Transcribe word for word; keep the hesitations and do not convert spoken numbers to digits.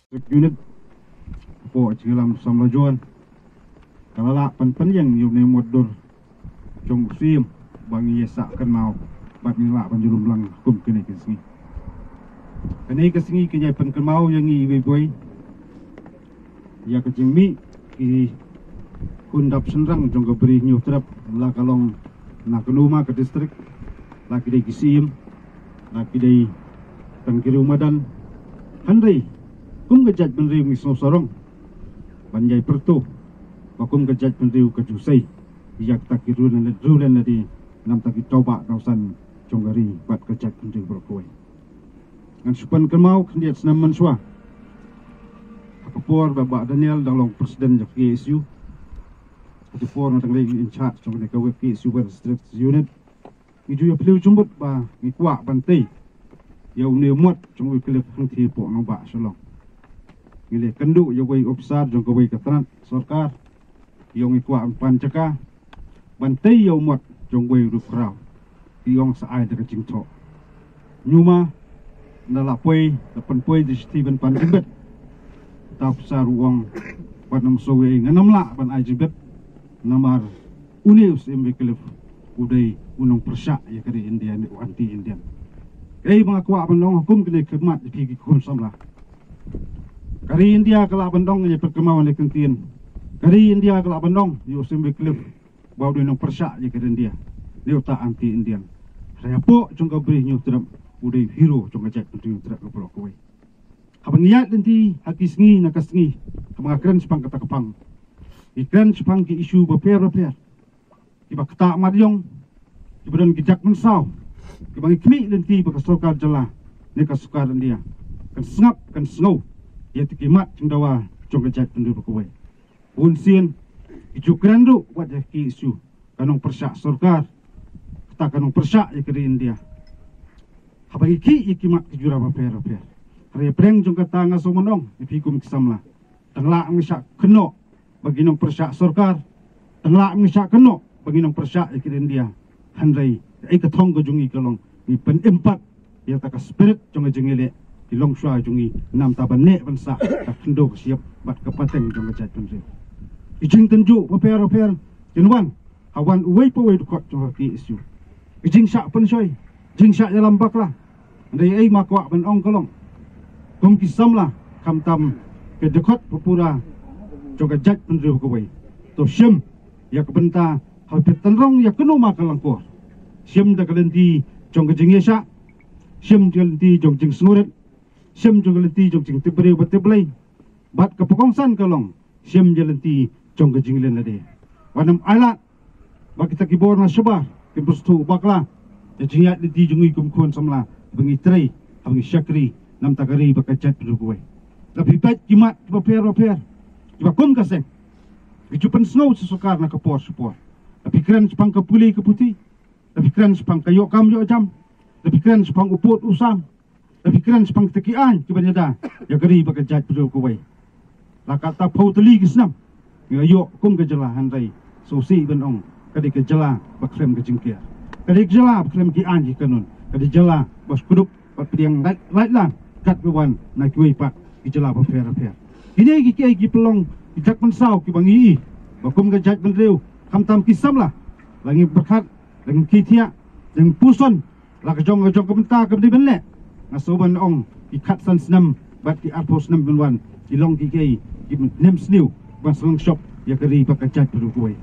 District Unit, hapoh jingïalam samla Joan, ka la lah ban pynïeng ïa une u mutdur jong u Syiem ba ngi ïa sah kynmaw bad ngi lah ban ïalum lang kum kane ka sngi. Kane ka sngi ka ïai pynkynmaw ïa ngi iwei pa iwei ïa ka jingmih ki khun dap shynrang jong ka Bri Hynñiewtrep, la ka long na kano ma ka district, la ki dei ki Syiem, la ki dei tang ki riew madan. Hynrei kum ka jaitbynriew ngi sngewsarong ban ïai pyrto ba kum ka jaitbynriew ka ju sei ïa kata ki riew lane, riew lane, namta ki tawbah tawsan jong ka ri bad ka jaitbynriew baroh kawei. Ngan shu pynkynmaw khyndiat snem mynshuwa, ha ka por ba Bah Daniel dang long president jong ka K S U, ha ka por nga dang long in charge jong kane ka K S U West District Unit, ngi ju ïa plie jingmut ba ngi kwah ban tei ïa une u mot jong u Wycliffe hangtei hapoh nongbah Shillong. Ngi la kynduh ïa uwei u ophisar jong kawei ka tnat sorkar, ïa u ngi kwah ban pan jaka ban tei ïa u mot jong uwei u riewkhraw. Ki ong sa ai da ka jingthoh. Ngi ma, na la poi, la pynpoi da shithi ban pan jingbit. Uta u ophisar u ong, wat nym sngewsih, ngan ym lah ban ai jingbit. Namar une u Syiem Wycliffe u dei u nongpyrshah ïa ka ri India, ne u anti-Indian. Kaei ba nga kwah ban ong ha kum kane ka mat ïa phi ki khun samla. Ka ri India ka lah ban ong, ïa pynkynmaw ne kyntien, ka ri India ka lah ban ong ïa u Syiem Wycliffe ba u dei u nongpyrshah ïa ka ri India, ne uta anti-Indian. Hynrei hapoh jong ka Bri Hynñiewtrep u dei u hero jong ka jaitbynriew Hynñiewtrep baroh kawei. Haba ngi ïaid lynti ha ki sngi na ka sngi, haba nga kren shaphang kata ka phang, ngi kren shaphang ki issue bapher bapher, kiba ktah mat ïong, kiba don ki dak mynsaw, kiba ngi khmih lynti ba ka sorkar jylla ne ka sorkar India kan sngap, kan sngew ïa kito ki mat jingdawa jong ka jaitbynriew baroh kawei. Bun sien ki ju kren ruh wat ïa ki issue ka nongpyrshah sorkar, kata ka nongpyrshah ïa ka ri India. Haba ngi khih ïa ki mat ki jura bapher bapher, hynrei hapdeng jong kata nga sngewmynong ïa phi kum ki samla, tang lah ngin shah kynnoh ba ngi nongpyrshah sorkar, tang lah ngin shah kynnoh ba ngi nongpyrshah ïa ka ri India. Hynrei kaei ka thong ka jong ngi ka long, ngi pynim pat ïa kata ka spirit jong ka jingïaleh, ki longshuwa jong ngi, namta ban neh ban sah ka khyndew ka shyiap bad ka pateng jong ka jaitbynriew. Ki jingtynjuh bapher bapher kin wan ha wan uwei pa uwei u dkhot jong ka K S U. Ki jingshah pynshoi, jingshah ïalam bakla. Hynrei ei ma kwah ban ong ka long, kum ki samla, khamtam ka dkhot ba pura jong ka jaitbynriew kawei, to shim ïa ka bynta haba phi tynrong ïa kano ma ka lyngkor. Shim da ka lynti jong ka jingïaishah, shim da ka lynti jong jingsngewrit, shim da ka lynti jong jingtip briew bad tip Blei. Bad kaba kongsan ka long, shim da ka lynti jong ka jingleh lade. Wat nym ailad ba kita ki bor na shabar kin pynstad bakla ïa ka jingïaid lynti jong ngi kum khun samla, ba ngi trei, ba ngi shakri namta ka ri bad ka jaitbynriew kawei. La phi peit ki mat kiba pher bapher, kiba kum ka seng, ki ju pynsngew sha sorkar na ka por sha por. La phi kren shaphang ka pule ka puthi, la phi kren shaphang ka ïoh kam ïoh jam, la phi kren shaphang u pud u sam, la phi kren shaphang kita ki aiñ kiban ïada ïa ka ri bad ka jaitbynriew kawei. La katta phew tylli ki snem ngi la ïoh kum ka jylla, hynrei sngewsih ban ong ka dei ka jylla ba khlem ka jingker, ka dei ka jylla ba khlem ki aiñ ki kanun, ka dei ka jylla ba shu kdup bad pdiang lait lait lang kat ba wan na kiwei pat ki jylla bapher bapher. Kine ki kiei ki pynlong ki dak mynsaw kiba ngi ïohi ba kum ka jaitbynriew, khamtam ki samla, la ngi pyrkhat, la ngi kyntiat, la ngi puson, la ka jong ka jong ka bynta kaba dei ban leh. Nga sngewbha ban ong ki khatsan snem bad ki arphew snem ban wan ki long ki kiei kiba nym sniew ban sngewsih ïa ka ri bad ka jaitbynriew kawei.